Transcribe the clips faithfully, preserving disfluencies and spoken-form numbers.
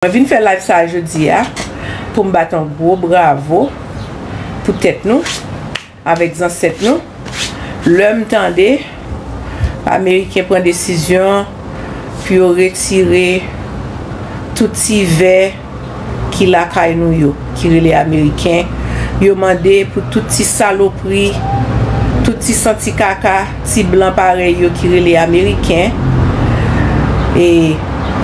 Mwen vin fè live sa a jodi a pou m bat yon gwo bravo pou tèt nou, avèk zansèt nou. Lè m tande Ameriken pran desizyon pou yo retire tout ti vè ki lakay nou yo, ki rele Ameriken, yo mande pou tout ti salopri, tout ti santi kaka, ti blan parèy yo ki rele Ameriken, e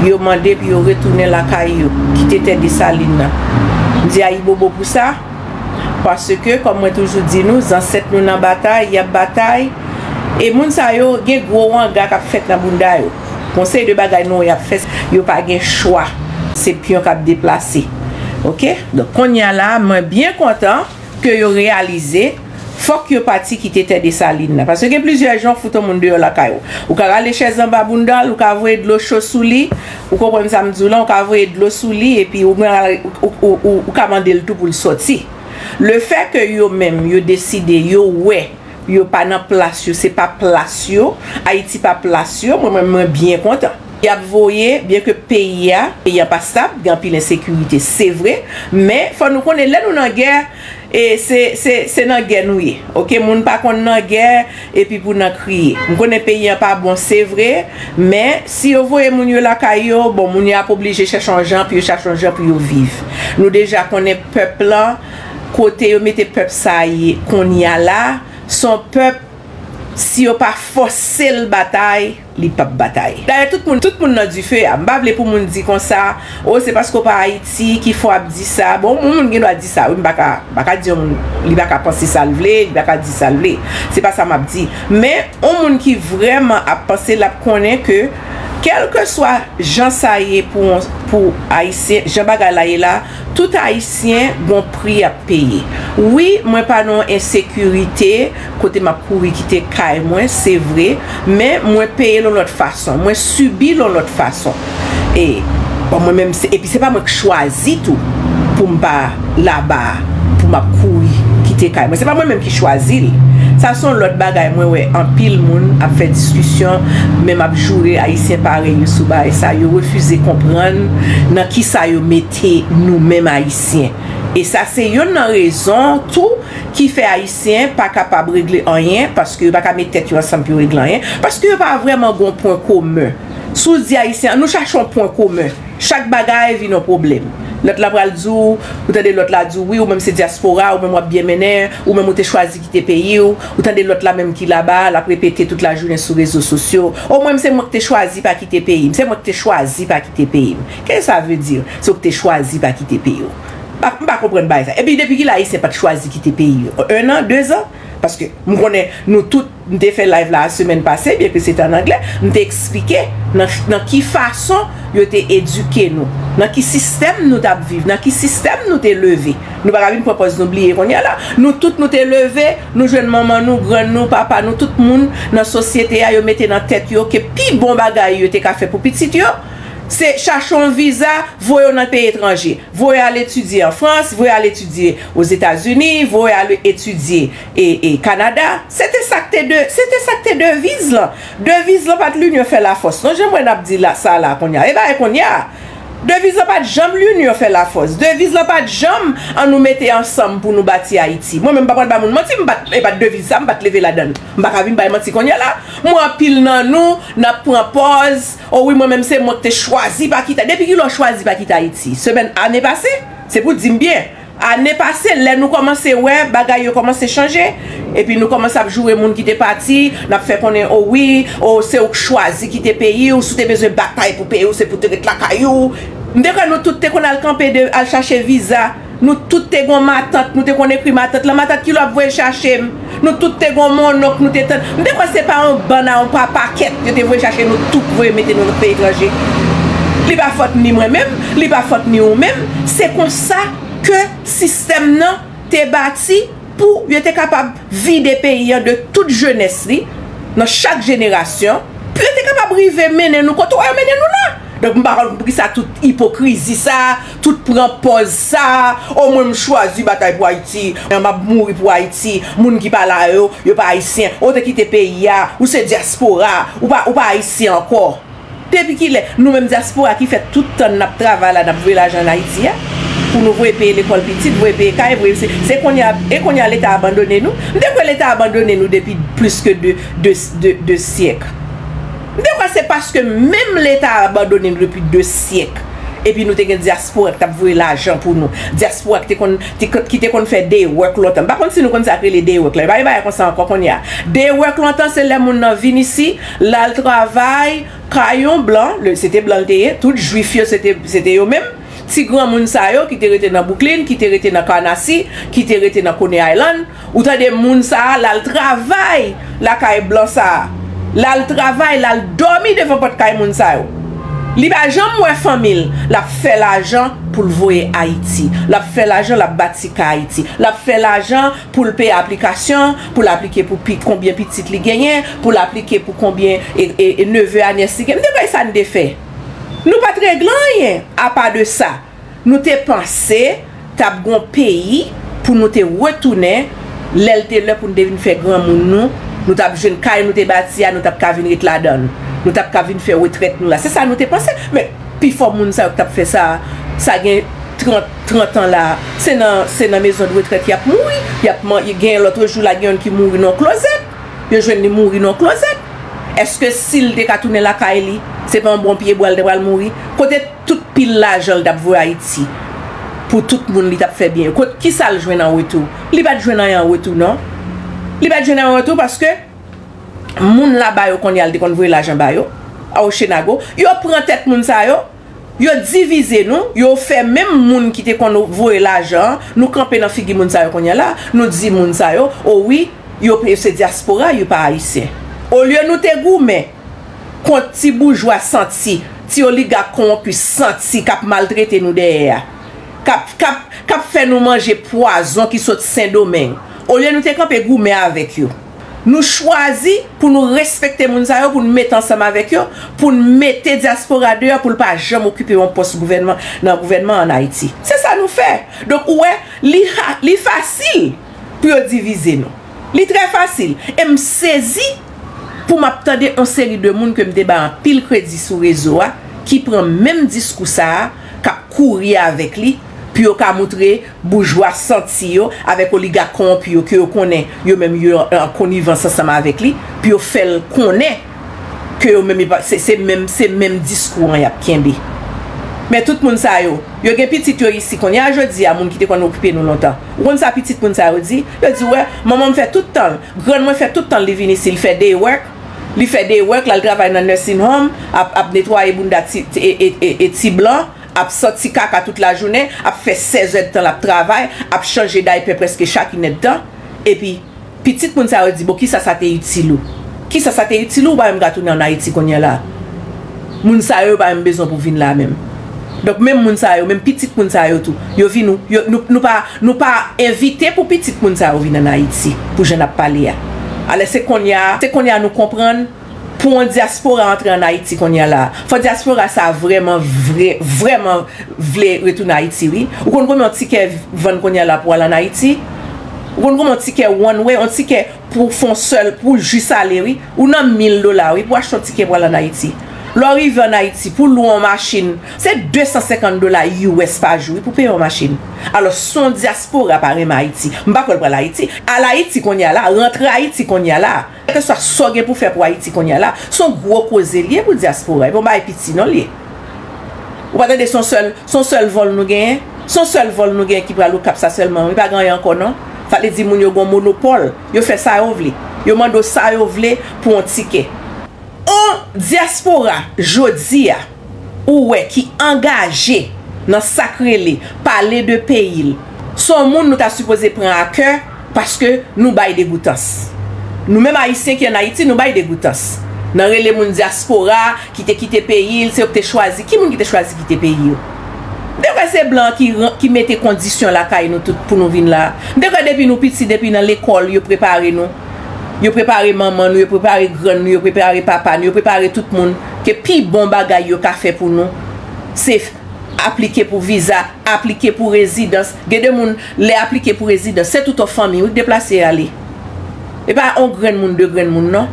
yo mande pou yo retounen lakay yo, kite tè Desalin nan. M di ayibobo pou sa, paske, kòm mwen toujou di nou, zansèt nou nan batay, y ap batay, e moun sa yo gen gwo wanga k ap fèt nan bounda yo. Konsèy de bagay nou y ap fè, yo pa gen chwa. Se pyon k ap deplase. Oke? Donk, kounye a la, mwen byen kontan ke yo reyalize, fòk yo pati kite tè Desalin nan. Paske gen plizyè jan w fout yon moun deyò lakay ou. Ou ka rale chèz anba bounda l, ou ka voye dlo cho sou li, ou konprann sa m di w lan, ou ka voye dlo sou li, epi ou, ou, ou, ou, ou ka mande l tou pou l sòti. Lefètke yo menm, yo deside, yo wè, yo pa nan plas yo, se pa plas yo, Ayiti pa plas yo, mwen, mwen, mwen byen kontan. Y ap voye, byenke peyi a, peyi a pa stab, gen anpil ensekirite, se vre, men fò nou konnen lè nou nan gè, e se, se, se nan gè nou ye. Oke, moun pa konn nan gè, epi pou nan kriye. M konnen peyi a pa bon, se vre, men si yo voye moun yo lakay yo, bon, moun yo ap oblije chèche yon jan pou yo chèche yon jan pou yo viv. Nou deja konnen pèp lan, kote yo mete pèp sa a ye kounye a la, se yon pèp, si yo pa fòse l batay, li p ap batay. Dayè, tout moun, tout moun nan dife a. M pa vle pou moun di konsa, o, se paske w pa Ayiti ki fè w ap di sa. Bon, yon moun gen dwa di sa, wi, m pa ka, m pa ka di yon moun, li pa ka panse sa l vle, li pa ka di sa l vle. Se pa sa m ap di. Men, yon moun ki vrèman ap panse, l ap konnen ke, kèlkeswa jan sa ye pou, pou Ayisyen, jan bagay la ye la, tout Ayisyen gon pri y ap peye. Wi, mwen pa nan yon ensekirite kote m ap kouri kite kay mwen, se vre, men mwen peye l yon lòt fason, mwen sibi l yon lòt fason. E, bon, mwen menm, se, epi se pa mwen k chwazi tou pou m pa laba a, pou m ap kouri kite kay mwen. Se pa mwen menm ki chwazi l. Sa se yon lòt bagay, mwen wè anpil moun ap fè diskisyon, men m ap joure Ayisyen parèy yo sou bagay sa, yo refize konprann nan kisa yo mete nou menm Ayisyen. E sa se youn nan rezon tou ki fè Ayisyen pa kapab regle anyen, paske yo pa ka met tèt yo ansanm pou yo regle anyen, paske yo pa vrèman gon pwen komen. Si w di Ayisyen, ann nou chache yon pwen komen, chak bagay vin yon pwoblèm. Lòt la pral di w, ou tande lòt la di w, wi, ou menm se dyaspora, ou menm w ap byen mennen, ou menm ou te chwazi kite peyi w, ou tande lòt la menm ki laba a, l ap repete tout lajounen sou rezo sosyo, o mwen menm se mwen ki te chwazi pa kite peyi m, se mwen ki te chwazi pa kite peyi m. Qu'est-ce que ça veut dire? Se w ki te chwazi pa kite peyi w. Pa, m pa konprann bagay sa. Epi depi kilè Ayisyen pa t chwazi kite peyi yo? En an, dezan? Paske m konnen nou tout, m te fè live la semèn pase, byenke se te an anglè, m te eksplike nan, nan ki fason yo te edike nou, nan ki sistèm nou t ap viv, nan ki sistèm nou te leve. Nou pa ka vin pran pòz nou bliye kounye a la. Nou tout nou te leve, nou jwenn manman nou, grann nou, papa nou, tout moun nan sosyete a, yo mete nan tèt yo ke pi bon bagay yo te ka fè pou pitit yo, se chache yon viza, voye yo nan peyi etranje. Voye al etidye an Frans, voye al etidye Ozetazini, voye al etidye e, e Kanada. Se te sa k te de, se te sa k te deviz lan. Deviz lan pa t L'union fait la force. Non, jan mwen ap di la, sa la kounye a. E bagay kounye a. Deviz lan pa t janm L'union fait la force. Deviz lan pa t janm ann nou mete ansanm pou nou bati Ayiti. Mwen menm m pa pral ba moun manti, m pa t, e pa t deviz sa, m pa t leve ladan l. M pa ka vin bay manti kounye a la. Mwen anpil nan nou, n ap pran pòz, o wi, mwen menm se mwen ki te chwazi pa kite. Depi kilè w chwazi pa kite Ayiti? Semèn, ane pase? Se pou di m byen. Ane pase, lè nou kòmanse wè bagay yo kòmanse chanje, epi nou kòmanse ap joure moun ki te pati, n ap fè konnen, o wi, o se ou k chwazi kite peyi w, si w te bezwen batay pou peyi w, se pou w te ret lakay ou. M te kwè nou tout te konn al kanpe de, al chache viza. Nou tout te gon matant, nou te konn ekri matant lan, matant kilè w ap voye chache m. Nou tout te gon mononk, nou te tann. M te kwè se pa yon bann a yon pa pakèt yo te voye chache nou tout, voye mete nou nan peyi etranje. Li pa fòt ni mwen menm, li pa fòt ni ou menm. Se konsa ke sistèm nan te bati pou yo te kapab vide peyi an de tout jenès li, nan chak jenerasyon, pou yo te kapab rive mennen nou kote w wè yo mennen nou la. Donk, m pa konn poukisa tout ipokrizi sa, tout pran pòz sa, o mwen m chwazi batay pou Ayiti, m ap mouri pou Ayiti, moun ki pa la yo, yo pa ayisyen, o te kite peyi a, ou se dyaspora, ou pa, ou pa ayisyen ankò. Depi kilè nou menm dyaspora ki fè tout tan n ap travay la, n ap voye lajan ann Ayiti a, pou nou voye peye lekòl pitit, voye peye kay, voye se, se kounye a, e kounye a Leta abandone nou? M te kwè Leta abandone nou depi plis ke de, de, de, de syèk. M te kwè se paske menm Leta abandone nou depi de syèk. Epi nou te gen dyaspora ki t ap voye lajan pou nou. Dyaspora ki te konn, te, ki te konn fè day work lontan. M pa konn si nou konn sa k rele day work la. E pa gen bagay konsa ankò kounye a. Day work lontan, se lè moun nan vin isi, l al travay, kay yon blan, le, se te blan l te ye, tout jwif yo, se te, se te yo menm. Ti granmoun sa yo ki te rete nan Brooklyn, ki te rete nan Canarsie, ki te rete nan Coney Island, ou tande moun sa a, l al travay lakay blan sa a. L al travay, l al dòmi devan pòt kay moun sa yo. Li pa janm wè fanmi l, l ap fè lajan pou l voye Ayiti. L ap fè lajan, l ap bati kay Ayiti. L ap fè lajan pou l peye aplikasyon, pou l aplike pou pi, konbyen pitit li genyen, pou l aplike pou konbyen e, e, e neve a, nyès li genyen. M te kwè sa n te fè. Nou pa t regle anyen apa de sa. Nou te panse t ap gon peyi pou nou te retounen lè l te lè pou n te vin fè granmoun nou. Nou t ap jwenn kay nou te bati a, nou t ap ka vin ret ladan l. Nou t ap ka vin fè retrèt nou la. Se sa nou te panse. Men pifò moun sa yo k t ap fè sa, sa gen trant, trant an la, se nan, se nan mezon de retrèt y ap mouri. Y ap man-, gen lòt jou la, gen youn ki mouri nan klozèt. Yo jwenn li mouri nan klozèt. Èske si l te ka tounen lakay li, se pa yon bon pye bwa l te pral mouri? Kote tout pil lajan l t ap voye Ayiti pou tout moun li t ap fè byen yo? Kot, kisa l jwenn an retou? Li pa t jwenn anyen an retou, non. Li pa t jwenn anyen an retou paske moun laba yo kounye a l te konn voye lajan ba yo, a Ochenago, yo pran tèt moun sa yo, yo divize nou, yo fè menm moun ki te konn voye lajan an, nou kanpe nan figi moun sa yo kounye a la, nou di moun sa yo, o wi, yo, yo se dyaspora, yo pa ayisyen. Olye nou te goumen kont ti boujwa santi, ti oligak kowonpi santi k ap maltrete nou dèyè a, k ap, k ap, k ap fè nou manje pwazon ki sot Sendomeng, olye nou te kanpe goumen avèk yo, nou chwazi pou nou respekte moun sa yo, pou n mete ansanm avèk yo, pou n mete dyaspora deyò, pou l pa janm okipe yon pòs gouvènman, nan gouvènman ann Ayiti. Se sa nou fè. Donk, ou wè, li ha-, li fasil pou yo divize nou. Li trè fasil. E m sezi pou m ap tande yon seri de moun ke m te bay anpil kredi sou rezo a, ki pran menm diskou sa a, k ap kouri avèk li, pou yo ka moutre boujwa santi yo avèk oligak kowonpi yo ke yo konnen yo menm yo an konivans ansanm avèk li, pou yo fè l konnen ke yo menm, se, se menm, se menm diskou an y ap kenbe. Men tout moun sa yo, yo gen pitit yo isi kounye a, jodi a, moun ki te konn okipe nou lontan. Ou konn sa pitit moun sa yo di? Yo di, "Wè, manman m fè tout tan l, grann mwen fè tout tan l, li vin isi, li fè day work, li fè day work, l al travay nan nursing home, ap, ap netwaye bounda ti, ti, e, e, e, e ti blan, ap santi kaka tout lajounen, ap fè sèz èdtan l ap travay, ap chanje daypè prèske chak inèdtan." Epi, pitit moun sa yo di, "Bon, kisa sa te itil ou? Kisa sa te itil ou? Ou pa menm ka tounen ann Ayiti kounye a la." Moun sa yo, yo pa menm bezwen pou vin la menm. Donk, menm moun sa yo, menm pitit moun sa yo tou, yo vin ou, yo, nou, nou pa, nou pa envite pou pitit moun sa yo vin ann Ayiti, pou jan n ap pale a. Alè, se kounye a, se kounye a nou konprann, pou yon dyaspora antre ann Ayiti kounye a la, fò dyaspora sa vrèman, vre, vrèman vle retounen Ayiti, wi. Ou konn konbyen yon tikè vann kounye a la pou al ann Ayiti? Ou konn konbyen yon tikè one way, yon tikè pou fè yon sèl, pou jis ale, wi? Ou nan mil dola, wi, pou achte yon tikè pou al ann Ayiti. Lè w rive ann Ayiti, pou lwe yon machin, se de san senkant dola U S pa jou, wi, pou peye yon machin. Alò, si yon dyaspora pa renmen Ayiti, m pa kwè l pral Ayiti. Al Ayiti kounye a la, rantre Ayiti kounye a la. Kèlkeswa sa w gen pou fè pou Ayiti kounye a la, se yon gwo koze l ye pou dyaspora. E pa yon bagay piti non l ye. Ou pa tande se yon sèl, se yon sèl vòl nou genyen? Se yon sèl vòl nou genyen ki pral Okap sa sèlman, wi, pa gen anyen ankò non. Sa vle di moun yo gen yon monopòl, yo fè sa yo vle. Yo mande w sa yo vle pou yon tikè. On dyaspora jodi a, ou wè, ki angaje nan sa k rele pale de peyi l, se yon moun nou ta sipoze pran a kè, paske nou bay degoutans. Nou menm Ayisyen ki ann Ayiti, nou bay degoutans. Nan rele moun dyaspora ki te kite peyi l, se yo ki te chwazi. Ki moun ki te chwazi kite peyi yo? M te kwè se blan ki ran-, ki mete kondisyon lakay nou tout pou nou vin la. M te kwè depi nou piti, depi nan lekòl, yo prepare nou. Yo prepare manman nou, yo prepare grann nou, yo prepare papa nou, yo prepare tout moun ke pi bon bagay yo ka fè pou nou, se aplike pou viza, aplike pou rezidans. Gen de moun, lè aplike pou rezidans, se tout yon fanmi, wi, k deplase ale. E pa yon grenn moun, de grenn moun, non.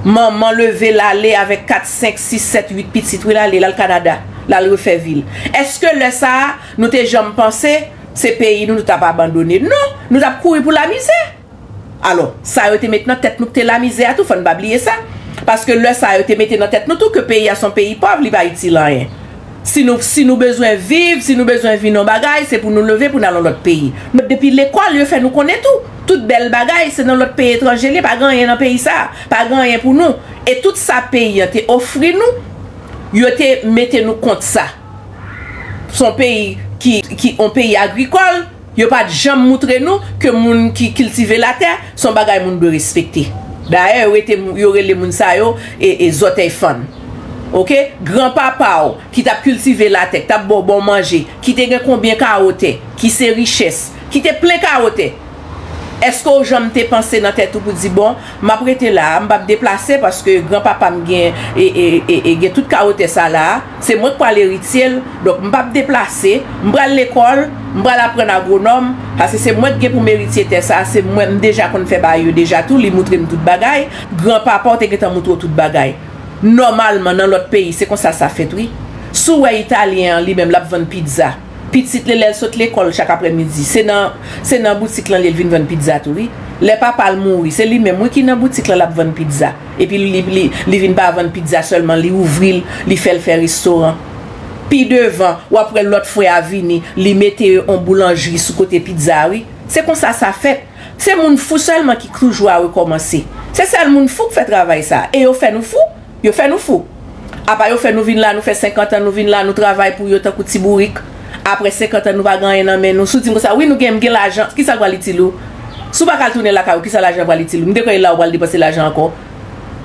Manman leve l ale avèk kat, senk, sis, sèt, uit pitit, wi, l ale, l al Kanada, l al refè vi l. Èske lè sa a, nou te janm panse se peyi nou, nou t ap abandone? Non, nou t ap kouri pou lamizè. Alò, sa yo te met nan tèt nou ki te lamizè a tou, fò n pa bliye sa. Paske lè sa yo te mete nan tèt nou tou ke peyi a se yon peyi pòv, li pa itil anyen. Si nou, si nou bezwen viv, si nou bezwen vin yon bagay, se pou nou leve pou n al yon lòt peyi. Depi lekòl, yo fè nou konnen tou. Tout bèl bagay, se nan lòt peyi etranje li ye, pa gen anyen nan peyi sa a, pa gen anyen pou nou. E tout sa peyi an te ofri nou, yo te mete nou kont sa. Se yon peyi ki, ki yon peyi agrikòl, yo pa t janm moutre nou ke moun ki kiltive latè, se yon bagay moun dwe respekte. Dayè, yo rete, yo rele moun sa yo e, e zòtèy fann. Oke? Granpapa w ki t ap kiltive latè, ki t ap ba w bon manje, ki te gen konbyen kawo tè, ki se richès, ki te plen kawo tè. Èske w janm te panse nan tèt ou pou di, "Bon, m ap rete la a, m p ap deplase paske granpapa m gen, e, e, e, e, gen tout kawo tè sa la a, se mwen k pral eritye l, donk m p ap deplase, m pral lekòl, m pral aprann agwonòm, paske se mwen k gen pou m eritye tè sa a, se mwen, m deja konn fè bagay yo deja tou, li moutre m tout bagay." Granpapa w te gentan moutre w tout bagay. Nòmalman, nan lòt peyi, se konsa sa fèt, wi. Si w wè Italyen an, li menm, l ap vann pizza. Pitit li, lè l sot lekòl chak aprèmidi, se nan, se nan boutik lan li ye l vin vann pizza tou, wi. Lè papa l mouri, se li menm, wi, ki nan boutik lan l ap vann pizza. Epi li, li, li vin pa vann pizza sèlman, li ouvri l, li fè l fè restoran. Pi devan, w ap wè lòt frè a vini, li mete yon boulanjri sou kote pizza a, wi. Se konsa sa fèt. Se moun fou sèlman ki toujou a rekòmanse. Se sèl moun fou k fè travay sa. E yo fè nou fou. Yo fè nou fou. Apa yo fè nou vin la, nou fè senkant an, nou vin la, nou travay pou yo tankou ti bourik. Apre senkant an, nou pa gen anyen nan men nou. Si w di m konsa, "Wi, nou gen, m gen lajan," kisa l pral itil ou? Si w pa ka al tounen lakay ou, kisa lajan pral itil ou? M te kwè e la ou pral depanse lajan ankò.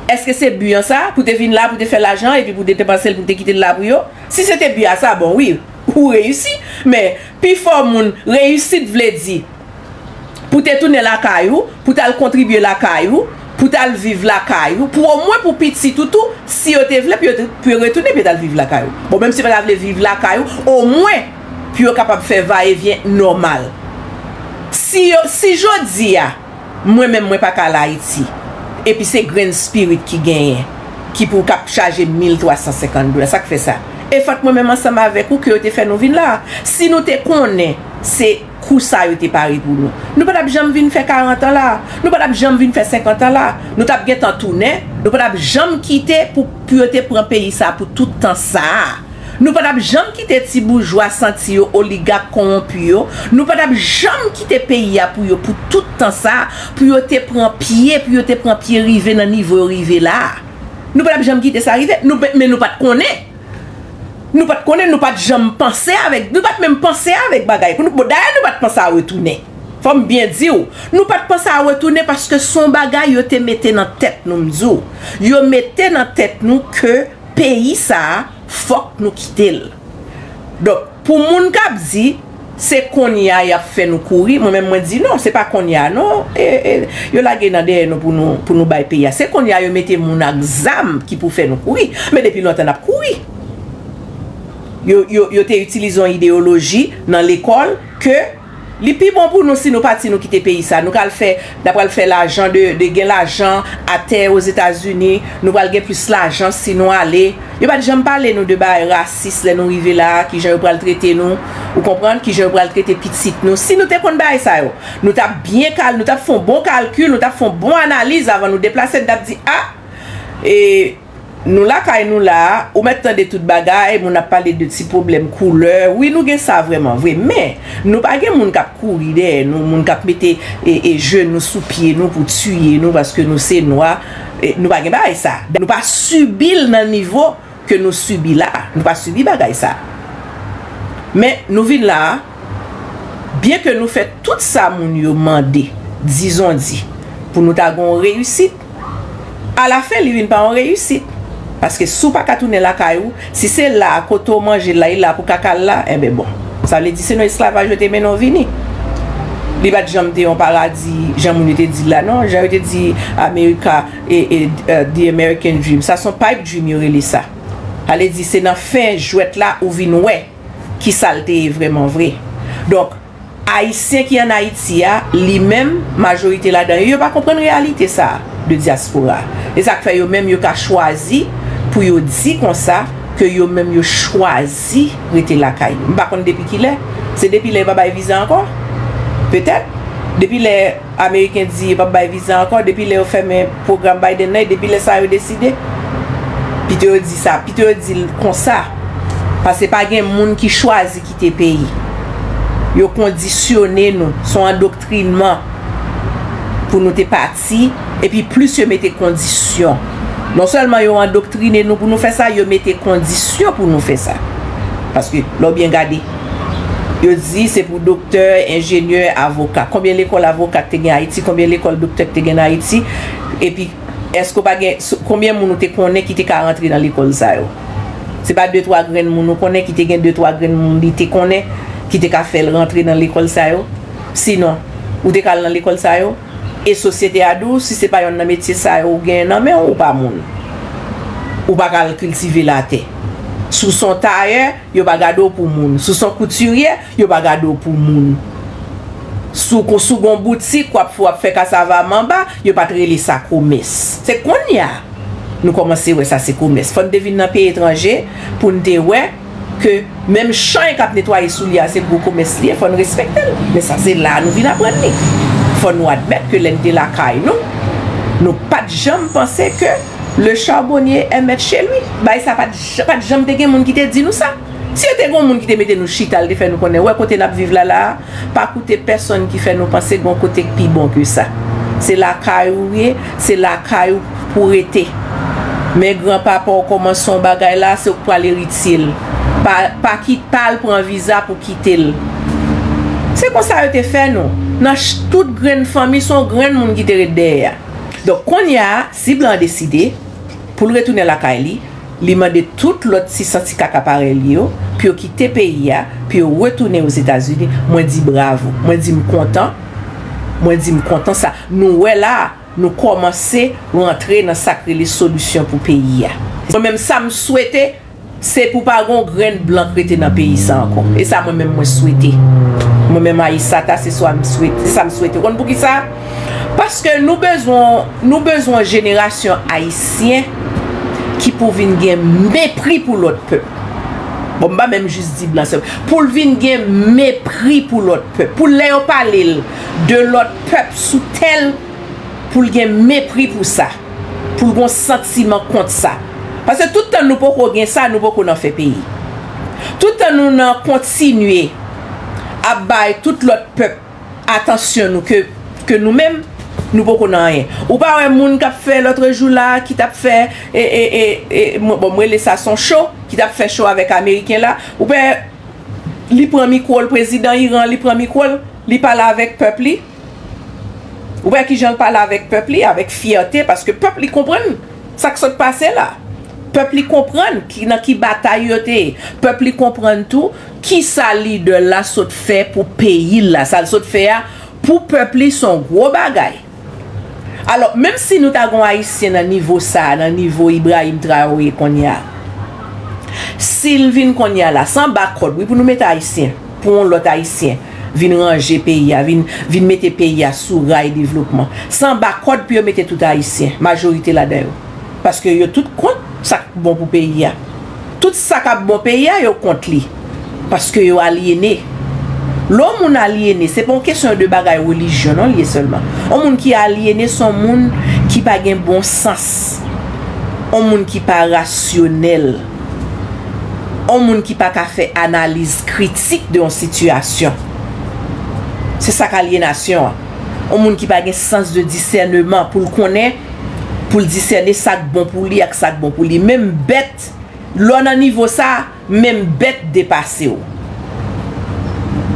Èske se bi an sa, pou te vin la, pou te fè lajan, epi pou te depanse l, pou te kite l la pou yo? Si se te bi a sa, bon, wi, ou reyisi. Men, pifò moun, reyisit vle di pou te tounen lakay ou, pou t al kontribye lakay ou, pou t al viv lakay ou, pou omwen pou pitit ou tou, si yo te vle, pou yo, pou yo retounen, pou yo t al viv lakay ou. Bon, menm si yo pa ta vle viv lakay ou, omwen pou yo kapab fè vayevyen nòmal. Si yo, si jodi a, mwen menm, mwen pa ka al Ayiti, epi se Grand Spirit ki genyen, ki pou k ap chaje mil twa san senkant dola, sa k fè sa? E fòt mwen menm ansanm avèk ou ke yo te fè nou vin la. Si nou te konnen se kou sa yo te pare pou nou, nou pa t ap janm vin fè karant an la. Nou pa t ap janm vin fè senkant an la. Nou t ap gentan tounen. Nou pa t ap janm kite pou, pou yo te pran peyi sa pou tout tan sa a. Nou pa t ap janm kite ti boujwa santi yo, oligak konwonpi yo. Nou pa t ap janm kite peyi a pou yo pou tout tan sa a, pou yo te pran pye, pou yo te pran pye rive nan nivo yo rive la a. Nou pa t ap janm kite sa rive. Nou, men nou pa t konnen. Nou pa t konnen, nou pa t janm panse avèk, nou pa t menm panse avèk bagay. Pou nou, bon, dayè, nou pa t panse a retounen. Fò m byen di w, nou pa t panse a retounen paske se yon bagay yo te mete nan tèt nou, m di w. Yo mete nan tèt nou ke peyi sa a, fòk nou kite l. Donk, pou moun k ap di, se kounye a y ap fè nou kouri, mwen menm mwen di non, se pa kounye a non. E, e, yo lage nan dèyè nou pou nou, pou nou bay peyi a. Se kounye a yo mete moun ak zam ki pou fè nou kouri. Men depi lontan n ap kouri. Yo, yo, yo te itilize yon ideyoloji nan lekòl ke li pi bon pou nou si nou pati, nou kite peyi sa. Nou ka al fè, n a pral fè lajan de, de gen lajan atè Ozetazini, nou pral gen plis lajan si nou ale. Yo pa t janm pale nou de bagay rasis lè nou rive la a, kijan yo pral trete nou, ou konprann, kijan yo pral trete pitit nou. Si nou te konn bagay sa yo, nou t ap byen kal, nou t ap fè yon bon kalkil, nou t ap fè yon bon analiz avan nou deplase, n t ap di, ah, e, nou lakay nou la a, ou mèt tande tout bagay, moun ap pale de ti pwoblèm koulè. Wi, nou gen sa vrèman vre, men nou pa gen moun k ap kouri dèyè nou, moun k ap mete, e, e, jenou sou pye nou pou tiye nou paske nou se nwa. E, nou pa gen bagay sa. Nou pa sibi l nan nivo ke nou sibi la. Nou pa sibi bagay sa. Men nou vin la a, byenke nou fè tout sa moun yo mande, dizondi, pou nou ta gen yon reyisit, alafen li vin pa yon reyisit. Paske si w pa ka tounen lakay ou, si se la a kote w manje la, e la pou w ka kal la, enben bon. Sa vle di se nan esklavaj yo te mennen w vini. Li pa t janm te yon paradi, jan moun yo te di l la, non. Jan yo te di America, e, e, e, the American dream. Sa se yon pipe dream yo rele sa. Sa vle di se nan fen jwèt la ou vin wè kisa l te ye vrèman vre. Donk, Ayisyen ki ann Ayiti a, li menm, majorite ladan yo, yo pa konprann reyalite sa a. de dyaspora. E sa k fè yo menm yo ka chwazi pou yo di konsa ke yo menm yo chwazi rete lakay yo. M pa konn depi kilè. Se depi lè yo pa bay viza ankò? Petèt. Depi lè Ameriken di yo p ap bay viza ankò, depi lè yo fèmen pwogram Biden nan, e depi lè sa yo deside? Pito yo di sa, pito yo di l konsa. Paske pa gen moun ki chwazi kite peyi. Yo kondisyone nou, se yon andoktrinman pou nou te pati, epi plis yo mete kondisyon. Non sèlman yo andoktrine nou pou nou fè sa, yo mete kondisyon pou nou fè sa. Paske, lè w byen gade, yo di se pou doktè, enjenyè, avoka. Konbyen lekòl avoka k te gen Ayiti? Konbyen lekòl doktè k te gen Ayiti? Epi, èske w pa gen, konbyen moun ou te konnen ki te ka rantre nan lekòl sa yo? Se pa de twa grenn moun ou konnen ki te gen de twa grenn moun li te konnen ki te ka fè l rantre nan lekòl sa yo? Sinon, ou te ka al nan lekòl sa yo? E sosyete a di w, si se pa yonn nan metye sa yo ou genyen nan men w, ou pa moun. Ou pa ka al kiltive latè. Si w se yon tayè, yo pa gade w pou moun. Si w se yon koutirye, yo pa gade w pou moun. Si w, si w gon boutik, w ap, w ap fè kasava manba, yo pa t rele sa komès. Se kounye a nou kòmanse wè sa se komès. Fò n te vin nan peyi etranje pou n te wè ke menm chay k ap netwaye soulye a, se gwo komès li ye, fò n respekte l. Men sa, se la a nou vin aprann li. Fò nou admèt ke lè n te lakay nou, nou pa t janm panse ke le charbonnier est maître chez lui. Bagay sa pa t, pa t janm te gen moun ki te di nou sa. Si yo te gen moun ki te mete nou chita, l te fè nou konnen, wè kote n ap viv la, la a, pa koute pèsonn ki fè nou panse gon kote k pi bon ke sa. Se lakay ou ye, se lakay ou pou w rete. Men granpapa w kòmanse yon bagay la, se ou k pral eritye l. Pa, pa kit, pa al pran viza pou kite l. Se konsa yo te fè nou. Nan ch-, tout grenn fanmi, se yon grenn moun ki te ret dèyè a. Donk, kounye a, si blan an deside pou l retounen lakay li, li mande tout lòt ti santi kaka parèy li yo pou yo kite peyi a, pou yo retounen Ozetazini, mwen di bravo. Mwen di m kontan. Mwen di m kontan sa. Nou wè la, nou kòmanse rantre nan sa k rele solisyon pou peyi a. Mwen menm, sa m swete, se pou pa gon grenn blan k rete nan peyi sa ankò. E sa mwen menm mwen swete. Mwen menm Aissata, se sa m swete, se sa m swete. Ou konn poukisa? Paske nou bezwen, nou bezwen jenerasyon ayisyen ki pou vin gen mepri pou lòt pèp. Bon, m pa menm jis di blan sèl. Pou l vin gen mepri pou lòt pèp. Pou lè yo pale l de lòt pèp sou tèl, pou l gen mepri pou sa. Pou l gon santiman kont sa. Paske tout tan nou poko gen sa, nou poko nan fè peyi. Tout tan nou nan kontinye ap bay tout lòt pèp atansyon nou ke, ke nou menm, nou poko nan anyen. Ou pa wè moun k ap fè lòt jou la, ki t ap fè, e, e, e, e, mwen, bon, mwen rele sa se yon cho, ki t ap fè cho avèk Ameriken la. Ou pa wè li pran mikwo l, prezidan Iran, li pran mikwo l, li pale avèk pèp li. Ou wè kijan l pale avèk pèp li, avèk fyète, paske pèp li konprann sa k sot pase la. Pèp li konprann ki, nan ki batay yo te ye. Pèp li konprann tou kisa lidè la sot fè pou peyi l la. Sa l sot fè a, pou pèp li, se yon gwo bagay. Alò, menm si nou ta gon Ayisyen nan nivo sa a, nan nivo Ibrahim Traoré kounye a, si l vin kounye a la, se anba kòd, wi, pou nou mete Ayisyen, pou yon lòt Ayisyen vin ranje peyi a, vin, vin mete peyi a sou ray devlopman. Se anba kòd pou yo mete tout Ayisyen, majorite ladan yo. Paske yo tout kont sa k bon pou peyi a. Tout sa k ap bon peyi a, yo kont li. Paske yo alyene. Lè yon moun alyene, se pa yon kesyon de bagay relijyon non li ye sèlman. Yon moun ki alyene, se yon moun ki pa gen bon sans. Yon moun ki pa rasyonèl. Yon moun ki pa ka fè analiz kritik de yon sitiyasyon. Se sa k alyenasyon an. Yon moun ki pa gen sans de disèneman pou l konnen, pou l disène sa k bon pou li ak sa k bon pou li. Menm bèt, lè w nan nivo sa, menm bèt depase w.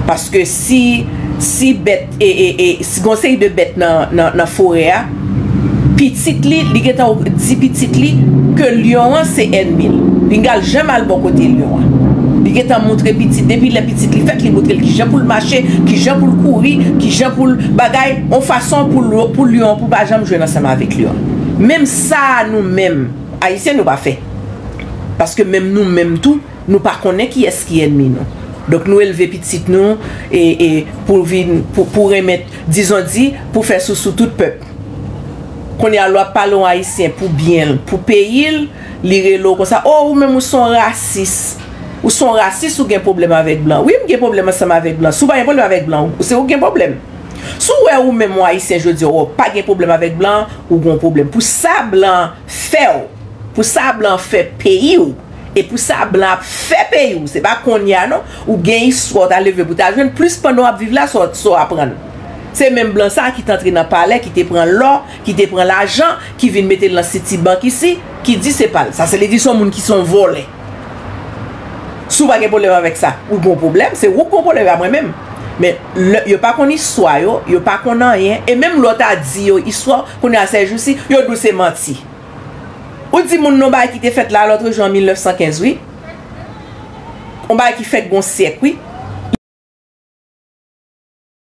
Paske si, si bèt, e, e, e, si gon seri de bèt nan, nan, nan forè a, pitit li, li gentan di pitit li ke lyon an se ènmi l. Li pa janm al bò kote lyon an. Li gentan moutre pitit, depi lè pitit li fèt, li moutre l kijan pou l mache, kijan pou l kouri, kijan pou l bagay, yon fason pou l, pou lyon an, pou l pa janm jwenn ansanm avèk lyon an. Menm sa a nou menm, Ayisyen, nou pa fè. Paske menm nou menm tou, nou pa konnen kiyès ki ènmi nou. Donk nou elve pitit nou e, e pou vin, pou, pou renmen, dizon di, pou fè sousou tout pèp. Kounye a lè w ap pale yon Ayisyen pou byen l, pou peyi l, li rele w konsa, "O, ou menm ou se yon rasis. Ou se yon rasis, ou gen pwoblèm avèk blan." Wi, m gen pwoblèm ansanm avèk blan. Si w pa gen pwoblèm avèk blan, ou- se ou gen pwoblèm. Si w wè ou menm yon Ayisyen jodi a, w pa gen pwoblèm avèk blan, ou gen yon pwoblèm. Pou sa blan fè w, pou sa blan fè peyi w, e pou sa blan ap fè peyi w, se pa kounye a non, ou gen istwa w ta leve pou ta jwenn, plis pandan w ap viv la, sa w- sa w aprann. Se menm blan sa a ki t antre nan palè, ki te pran lò, ki te pran lajan, ki vin mete l nan Citibank isi, ki di se pa l. Sa se li di se yon moun ki se yon vòlè. Si w pa gen pwoblèm avèk sa, ou gen pwoblèm, se ou ki gen pwoblèm, pa mwen menm. Men lè- yo pa konn istwa yo, yo pa konn anyen, e menm lè w ta di yo istwa, kounye a se jousi, yo di w se manti. Ou di moun non bagay ki te fèt la lòt jou an mil nèf san kenz, wi. Yon bagay ki fèt gon syèk, wi.